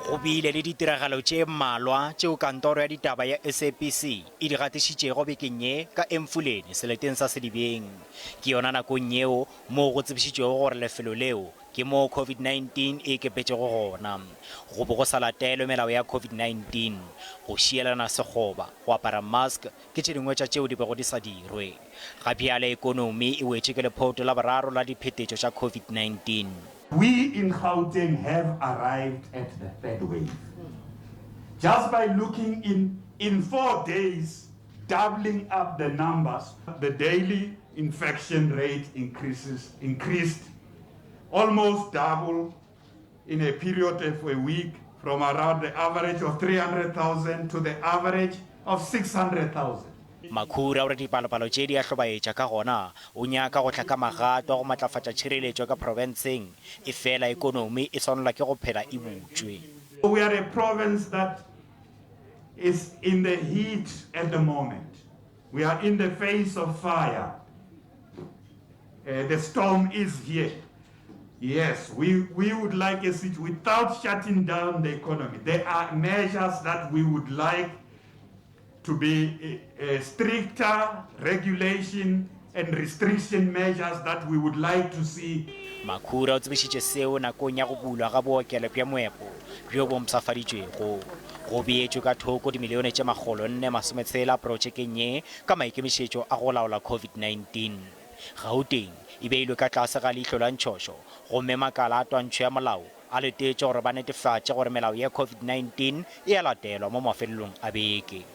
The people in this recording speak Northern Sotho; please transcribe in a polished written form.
Go bile le ditiragalo tše mmalwa tšeo kantoro ya ditaba ya SABC e di gatišitšego bekeng ye ka Emfuleni seleteng sa Sedibeng. Ke yona nakong yeo moo go tsebišitšwego gore lefelo leo ke moo COVID-19 e ikepetšego gona. Go be go sa latelwe melao ya COVID-19, go šielana sekgoba, go apara mask ke tše dingwe tša tšeo di bego di sa dirwe. Ga bjale ekonomi e wetše ke lephoto la boraro la diphetetšo tša COVID-19. We in Gauteng have arrived at the third wave. Just by looking in in 4 days doubling up the numbers, the daily infection rate increases increased almost double in a period of a week from around the average of 300,000 to the average of 600,000. Makhura o re dipalopalo tše di a hlobaetša ka gona o nyaka go tla ka magato a go matlafatša tšhireletšo ka profenseng, efela ekonomi e swanelwa ke go phela e butšwe. We are a province that is in the heat at the moment. We are in the face of fire. Uh, the storm is here. Yes, we, we would like a city without shutting down the economy. There are measures that we would like to be uh, stricter regulation and restriction measures that we would like to see. Makhura o tsebišitše seo nakong ya go bulwa ga bookelo bja moepo bjo bo mpshafaditšwego. Go beetšwe ka thoko dimilione tše 460 protšekeng ye ka maikemišetšo a go laola COVID-19. Gauteng e beilwe ka tlase ga leihlo la ntšhošo gomme makala a twantšho ya molao a letetše gore ba netefatše gore melao ya COVID-19 e a latelwa mo mafelelong a beke.